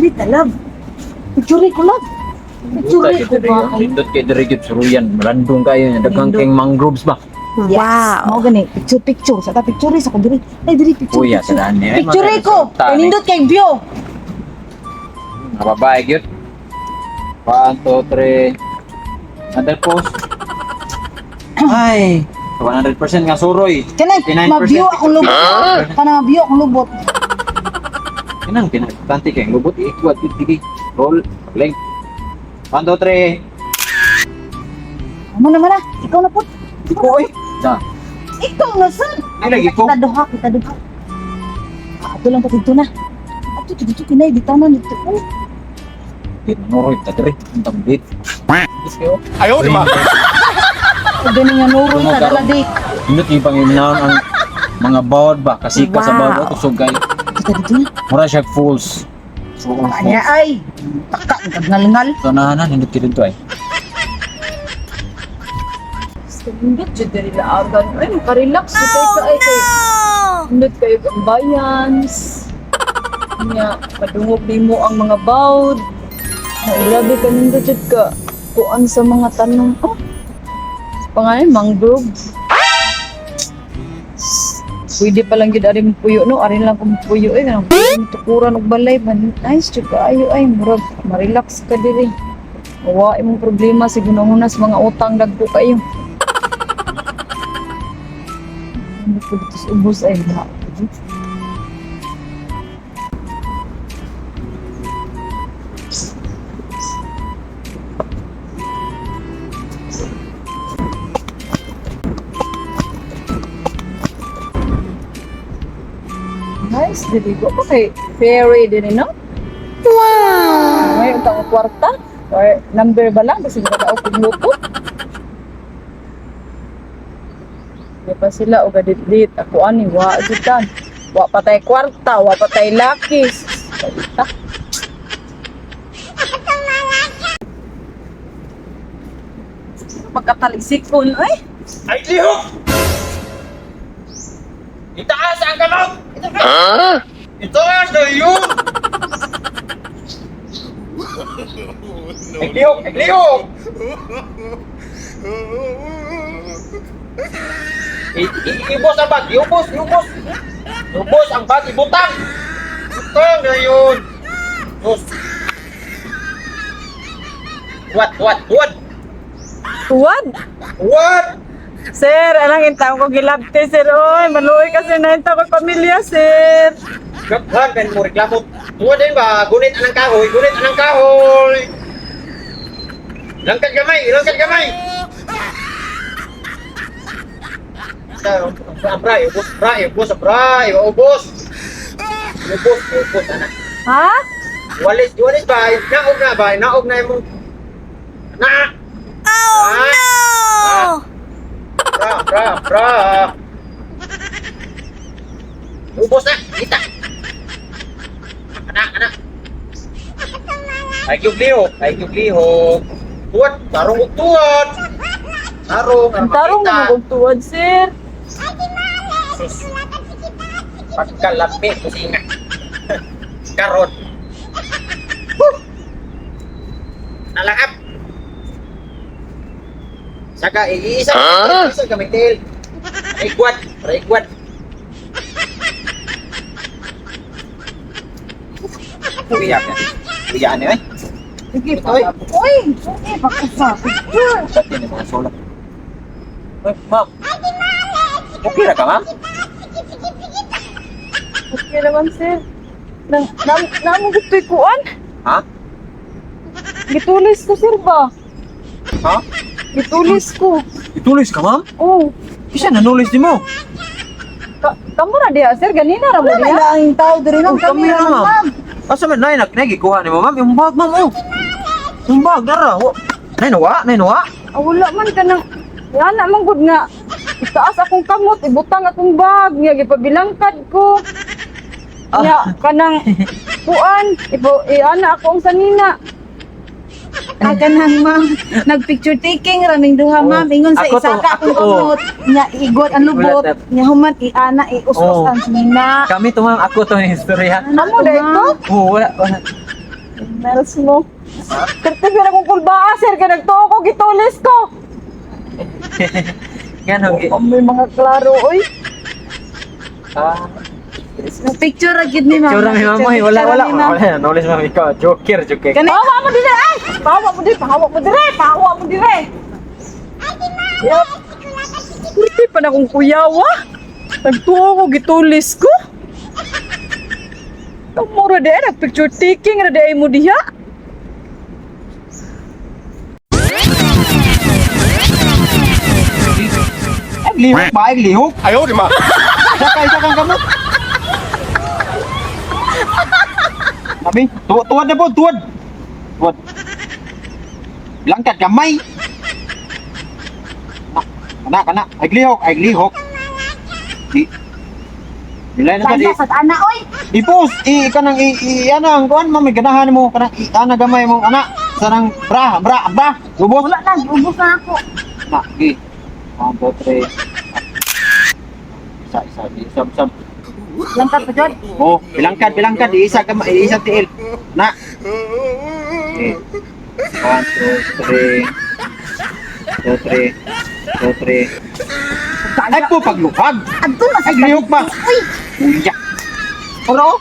Diri ta, love. Picture ko, love. Picture ko ba? Nindot kay diri gyud suruyan, malandong kayo nya daghang Nindot. Kay mangroves ba. Yes. Wow. Mao gani, picture picture sa ta picture sa ko diri. Ay diri picture. Kuya Picture. sa daan niya. Picture ko. Kay nindot kay view. Mga babae gyud. 1 2 3. Another post. Ay, 100% nga suroy. Kanang 59% ma-view akong lubot. Kanang ma-view akong lubot. Kanang pinagtanti kay lubot ikwat gyud sige. Roll, link. 1 2 3. Amo naman na, ikaw na pud. Iko oy. Da. Ikaw na sad. Ay, lagi ko. Kita duha, kita duha. Ah, ato lang ta dito na. Ato dito kinay dito na dito. Oh, Di nuroy ta diri. Ang tambit. Is kayo. Ayaw, di ba? Gani nga nuroy ta dala di. Indot yung panginaon ang mga bawd ba kasi ka sa bawd kusog kay Kita dito na. mura siya fools. So, Kanya ay. Taka ngal-ngal. So na na nindot kay dito ay. Nindot jud diri laagan. Ay, makarelax jud kay ka ay kay. Nindot kayo ang bayans. Nya, madungog nimo ang mga bawd. Ay, grabe ka nindot jud ka. Kuan sa mga tanong. Oh. Pangalan mangrove. Pwede pa lang jud ari mo puyo no, ari lang kung puyo eh kanang tukuran og balay man. Nice jud kaayo ay murag ma-relax ka diri. Wa imong problema sa gunahuna sa mga utang dagko kayo. Ano po dito sa ubos ay lahat. Nice, dili ko pa kay ferry din no? Wow! May utang kwarta or number ba lang kasi hindi ka luto. Di pa sila og gadit-dit. Ako ani wa jud tan. Wa patay kwarta, wa patay lakis. Ta. Pagkatalisikon ay. Ay, lihok! Itaas ang kamot! Itaas na yun! Ay, lihok! Ay, lihok! Ibos ang bag! Iubos! Iubos! Iubos ang bag! Ibutang! Butang na yun! Sus! What? What? What? Tuwad. What? Sir, anang intang ko gilabte sir oy, maluoy kasi na intang ko pamilya sir. Gaghan kan mo reklamo. Tuwa din ba? Gunit anang kahoy, gunit anang kahoy. Langkad gamay, langkad gamay. Sa bra, ubos bra, ubos bra, ubos. Ubos, ubos anak. Ha? Walis, walis ba? Naog na ba? Naog na imong na. Oh no! Bra, bra, bra. Ubos na, kita. Anak, anak. Ay kyug lihok, ay kyug lihok. Tuwad, tarong og tuwad. Tarong, Ang tarong na og tuwad sir. Sus. Pagkalapi, kusinga. Karon. Woo! Nalakap. Saka, iisa, isa kami tail. Raigwat, raigwat. Uya ka. Uya ni ay. Sige Ito, oy. pa. Uy, sige pag-usa. Picture. Sa ni mga sola. Oy, ma'am. Okay ra ka, ma'am? Okay naman sir. Nang nam namo gud kuan. Ha? Gitulis ko sir ba? Ha? Gitulis ko. Ituloy ka, ma'am? Oh. Isa nanulis nimo. Ka kamo na diha sir ganina ra mo Wala may diha. laing tao diri Oh, nang kami kami ra ra, ma'am. ma'am. Asa man nay nak nagikuha nimo, ma'am? Yung bag, ma'am, oh. Yung bag dara. Oh. Nay nawa, nay nawa. Ah, wala man ka nang Wala man gud nga. Itaas akong kamot, ibutang akong bag, nga gipabilangkad ko. Nya kanang kuan, ipo iana ako ang sanina. Ah, kanang ma'am, nag-picture taking raming duha ma'am. Ingon sa Ako isa to, ka akong ako, oh. kamot. Nya igot ang lubot, Wala, nya human iana ius-us Oh. ang sinina. Kami to, ma'am. Ako to ni istorya. Amo na ito? Oh, wala, wala. Meros mo. Tertib na akong kulbaa, sir. Kaya nagtuo ko, gitulis ko. Ganong Oh, may mga klaro, oy. Ah, Picture ra gid ni mama. Tsura ni mama, eh. Wala, wala. Picture ni mama. Wala, knowledge mama ikaw. Joker, joker. Kani Pahawa mo dire, ay! Pahawa mo dire, pahawa mo dire, pahawa mo dire. Yep. Kurti pa na kong kuyawa. Nagtuo ko, gitulis ko. Kamura di ay, nagpicture taking ra di ay mo diha. Ay, lihok ba? Ay, lihok. Ayaw, di ma. Isa ka, isa kang kamot. Sabi, tuwad na po, tuwad. Tuwad. Bilangkat gamay. Kana, kana. Ay, lihok, ay, lihok. Di. Dilay na sa di. Tanda sa ana oy. I-post, i kanang i, i ana ang kuan mo may ganahan mo kanang i ana gamay mo ana sanang bra bra bra lubos. Wala na, ubos na ako. Na, gi. 1 2 3. Isa isa di sab sab. Langkat pa jud. Oh, bilangkad bilangkad isa ka isa tiil. Na. Okay. 1 2 3. 2 3. 2 3. Ay po pagluhag. Adto na sa Ay lihok ba? Uy, Uya. Oro.